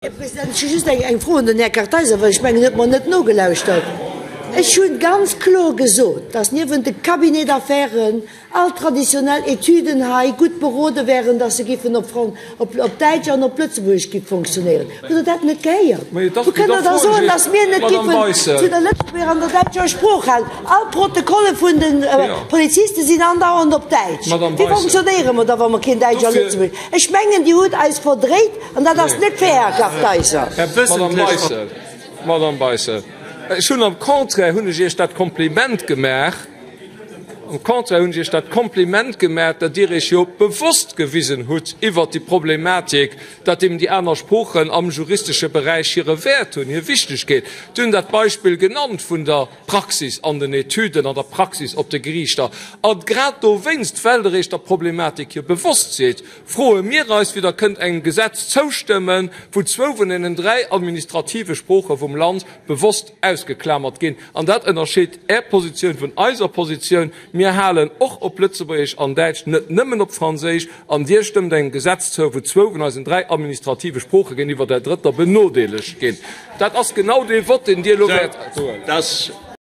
Här President, ech hu just eng Fro un den Här Kartheiser, well ech mengen, en huet mer net nogelauschtert. Ech hu ganz kloer gesot, dass niewent de Cabinet-d'affairen all traditionell Etüden hei gutt berode wären, dass se giffen op Däitsch an op Lëtzebuergesch giff fonctionnéieren. Hutt Der dat net gehéiert? Wou kënnt Der da soen, dass mir net giffen zu der Lëtzebuerger an der däitscher Sprooch halen? All d'Protokolle vun de Poliziste sinn andauernd op Däitsch. Wéi fonctionnéiere mer da, wa mer keen Däitsch a Lëtzebuergesch? Ech mengen, Dir hutt eis verdréit an dat ass net fair, Här Kartheiser. Madame Beissel, Madame Beissel, ech hunn am Contraire hunn ech Iech dat Kompliment gemaach, am Contraire hunn ech Iech dat Kompliment gemaach, datt Dir Iech jo bewosst gewisen hutt iwwert déi Problematik, datt eben déi aner Sproochen am juristesche Beräich hire Wäert hunn, hir Wichtigkeet. Dir hunn dat Beispill genannt vun der Praxis an den Etüden, an der Praxis op de Geriichter. A grad dowéinst, well Der Iech der Problematik jo bewosst sidd, froe mir eis, wéi Der kënnt engem Gesetz zoustëmmen, wou zwou vun deenen dräi administrative Sprooche vum Land bewosst ausgeklamert ginn. An dat ënnerscheet Är Positioun vun eiser Positioun. Mir halen och op Lëtzebuergesch an Däitsch, net nëmmen op Franséisch. An Dir stëmmt engem Gesetz zou, wou zwou vun eisen dräi administrative Sprooche géintiwwer där drëtter benodeelegt ginn. Dat ass genau dee Vott, deen Dir elo wäert huelen.